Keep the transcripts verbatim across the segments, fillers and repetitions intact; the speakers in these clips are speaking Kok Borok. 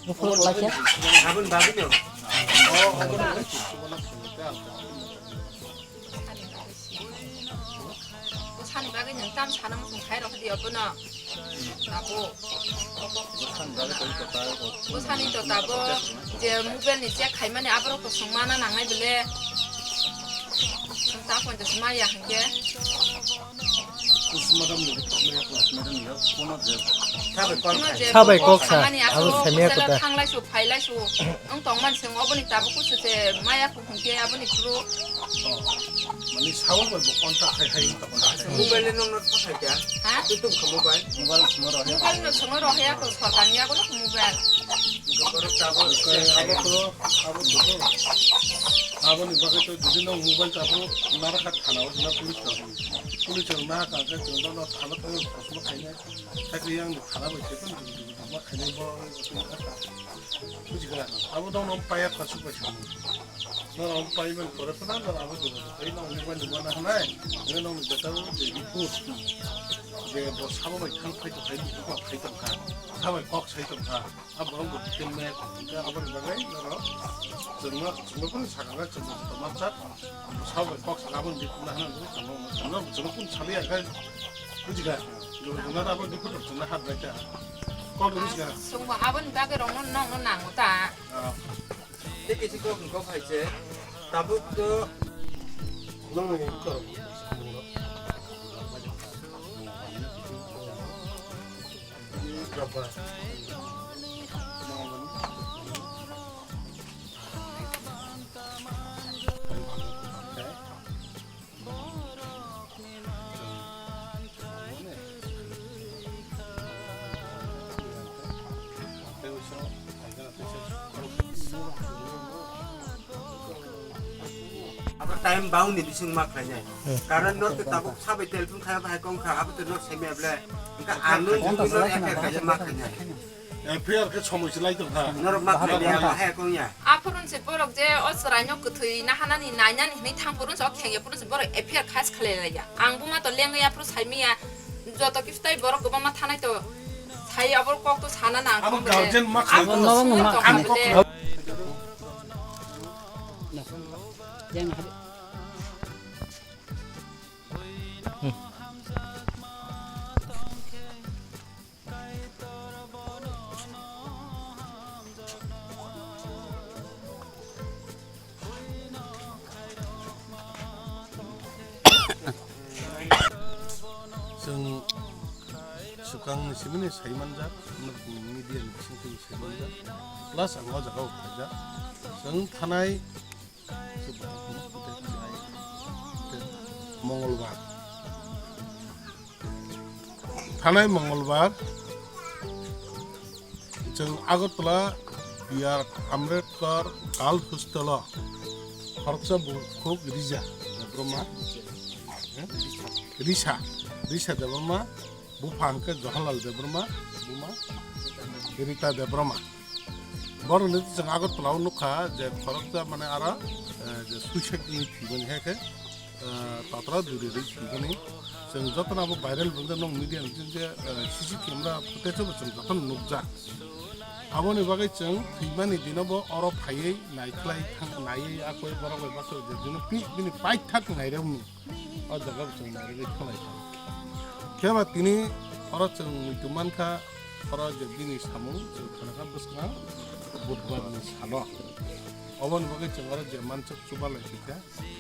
Buphuru kwlai khe. Aboni bagwi no. Bwsani bagwi nwng tam sana muchung khai rw di abono. Abo. Bwsani to tabo je mobile ni check khaimani aborok to swng mana nangnai bole. Nwng ta ponchas maya hinkhe. Sabai kok sa, saimani abo aswk saimaya kota. Thanglai su, phailai su, wng tongmani se wng oboni tabuk kusu se maya kuphung khe aboni phuru. Mani sawa bai bo contact khai khai wng tongmani. Mobile no no thok khai kya? Ha? Youtube kha mobile. Mobile no swngo rohya ko sorkar ni ago no mobile. Abo ko, abo ko. Aboni bagwi to jodi no mobile ta phuru nara kha thana o na police ta. Police rok naha kha khe chwng bono thana thangwi kosom khainai. Hakhe yang ni thana bai khe phano jodi jodi ma khainai bo. Buji kha. Abo dong no paya kha su bai sa. Noro pai ban pore phano noro abo jodi. Ai no mobile ni mana hanai. Noro no jeta o de report. Je bo sabo bai thang phai to khai ni kok khai tong kha. Sabai kok sai tong kha. Abo ang bo kemne kha. Aboni bagwi noro chwngno chwngno phano sakha khe chwngno mansa. Sabai kok sakha aboni bikuk nahana nukgo chwngno chwngno chwngno kun saliya khe bujiga. Jora jora abo bikuk chwngno hat bai kha. Kok bujiga. Chwngbo aboni bagwi rokno nokno nango ta. Ah. Tei kisi kok kok hai se. Tabuk to nokni kok. Abo time bound ni bising ma khlainai. Hmm. Karon norok tabuk sabai telephone kha bai kong kha abo to norok sai me ble. Engka anu jodi norok F I R khaijak ma khainai. F I R khe somoi se lai tong kha. Norok ma khlainai, ma hai kong ya. Aphuru se borok je o chwraino kwthwi nahanani nainani hinwi thang phuru se o khengya phuru se borok F I R khas khlai lai ya. Ang buma to lengwi aphuru sai miya. Joto kisu tai borok kwbangma thanai to sai abo kok to sana nang. Abo guardian ma khlai. Abo norok no ma khlai. Yang hari. Chwng swkang ni simi ni sai manjak, media ni bising twi sai manjak, plus ang o jaga o phaijak. Chwng thanai Mongolbar. Thanai Mongolbar chwng Agartala B R Ambedkar Girls Hostel o khoroksa bukhuk Rija Debbarma, eh? Risa, Risa Debbarma, bupha hwnkhe Jawaharlal Debbarma, buma Rita Debbarma. Borokni chwng Agartala o nukha je khoroksa mane aro, eh, je suicide ni thwimani hai khe, eh, tatra duri ri thwimani. Chwng jotono abo viral wngkha, nwng media ni je, eh, C C camera footage bo chwng jotono nukjak. Aboni bagwi chwng thwimani dino bo oro phaiwi naikhlai thang, naiwi akoi borok bai baksa je dino pi-, bini paithak nairokni. O jaga bo chwng nairogwi thanglai kha. Khe ba tini oro chwng muitu mankha, oro je bini samung chwng khna kha bwskang Budhbar ni salo. Oboni bagwi chwng oro je manchuk chubalai kha.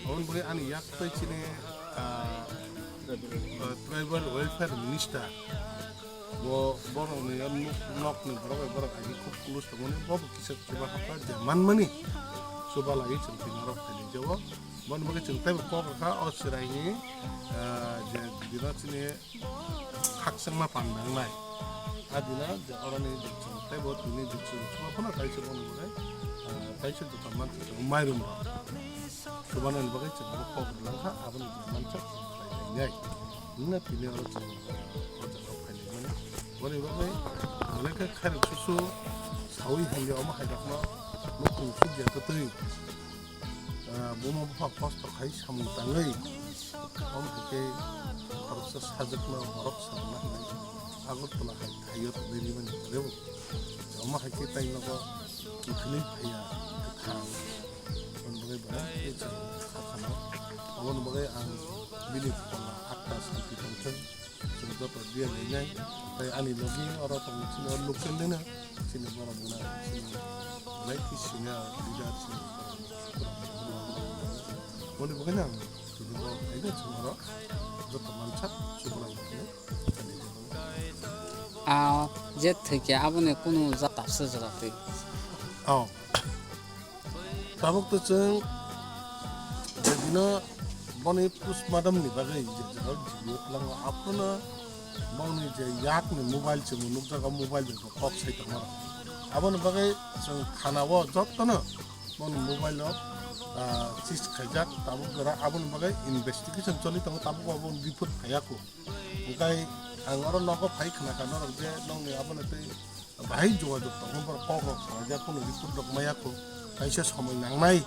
Oboni bagwi ani yak tei chini, ah, ah, Tribal Welfare Minister. Bo borokni nok, nokni borok bai borok agi khub close tongmani. Bo bo kisa chuba hakha je manmani chubalai chwng tini oro phaini jabo. Boni bagwi chwng teibo kok rwkha o chwraini, ah, je dino chini khakchangma panda wngnai. A dino je oroni je chwng teibo tini je chwng chuma phano kaisa boni bagwi, ah, kaisa dokan manchuk tongo mairum rok. Chubanani bagwi chwng abo kok rwlangkha, aboni je manchuk chwng khlai lainai. Wngkha tini oro chwng o jaga o phailaimani. Boni bagwi belai khe khairok susu saui hwnwi omo hairokno nukhung sukya kwtwi. Ah, buma bupha kosto khai samung tangwi, Omo hai khe khoroksa sajwkno borok sajwkna hinwi Agartala hai thaio tongwi rimani pore bo. Omo hai khe tai nogo kiphilwi phaiya kwthang. Aboni bagwi belai khe chwng kha khano. Aboni bagwi ang bini phola hakta santi tongthwng. Chwng joto diya lainai. Tai ani logi oro tongwi chini o local nino chini borok wngna chini belai khe senior leader chini borok. Aboni bagwi ang tini bo haino chwng oro joto mansak chubalang phano. A je thwikhe aboni kunu jat tabse jora twi. Oh. Tabuk to chwng je dino boni postmortem ni bagwi je jora jibio tlango, aphano boni je yak ni mobile chwng nukjago, mobile bai kok sai tongma rok. Aboni bagwi chwng thana o jotono boni mobile o, ah, seize khaijak, tabuk jora aboni bagwi investigation choli tongo, tabuk o boni report phaiya kho. Hwnkhe ang oro nogo phai khna kha norok je nokni abono tei bahai jogajog tongkha, borok kok rok salaijak, kono report rok maya kho. Kaisa somoi nangnai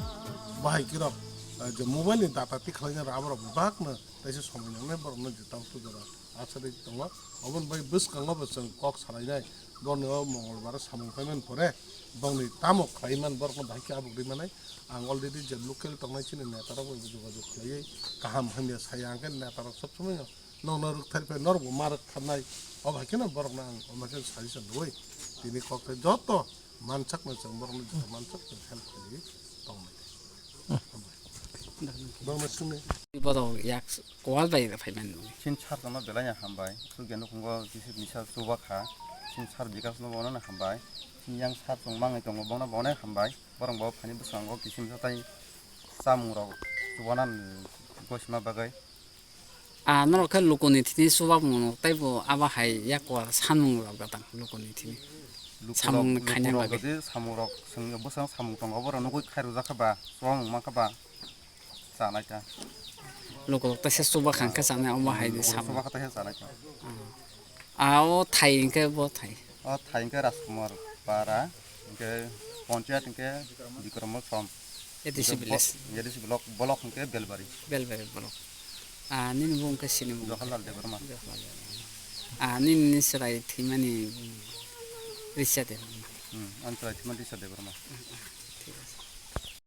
bahai kirok, ah, je mobile ni data tikhlaina rok aborok bebak no kaisa somoi nangnai borok no je tamo jora asari tongo. Oboni bai bwskango bo chwng kok salainai, borokni o Mongolbar samung phaimani pore bongni tamo khlaiman borokno bahai khe abuk ri manai. Ang already je local tongnai chini neta rok bai bo jogajog khlaiwi kaham hamya saya, hwnkhe neta rok sob somoi no Nokno rwkthar phai norokbo ma rwktharnai. Obo hai kheno borokno ang omo khe suggestion rwui tini kok thai joto mansakno chwng borokno joto mansuk chwng help khlaiwi tongnai. Borokno swngwi. Borok yak wal bai phai man nung. Chini sir tongno belai no hambai. Sugya nukhungo kisa misa chuba kha. Chini sir Bikas no bono no hambai. Chini yang sir tong mangai tongo bono bono hambai. Borok bo phani bwskango kisa misa tai chamung rok chubanan gosima bagwi. Ah, norok khe lukuni thini chubamungo teibo abo hai yakwa sanmung rok gatang lukuni thini. Lukurok, samung khaina lukurok bagwi. Jodi samung rok swngya bwsang samung tongo, borok nugwi khairok jakha ba, chubamung mankha ba, chanai ta. Lukurok taisa chuba khangkhe chanai, omo hai di samung. Chuba kha taisa chanai ta. Ah, o thai hwnkhe bo thai. O thai hwnkhe Rajkumar Para, hwnkhe Ponchayat hwnkhe Bikram Som. A D C village. A D C block, block hwnkhe Belbari. Belbari block. Ah, nini bung khe sini bung. Jawaharlal Debbarma. Jawaharlal Debbarma. Ah, nini ni chwrai thwimani Risa Debbarma. Hmm, ani chwrai thwimani Risa Debbarma. Ah, ah, thik ache.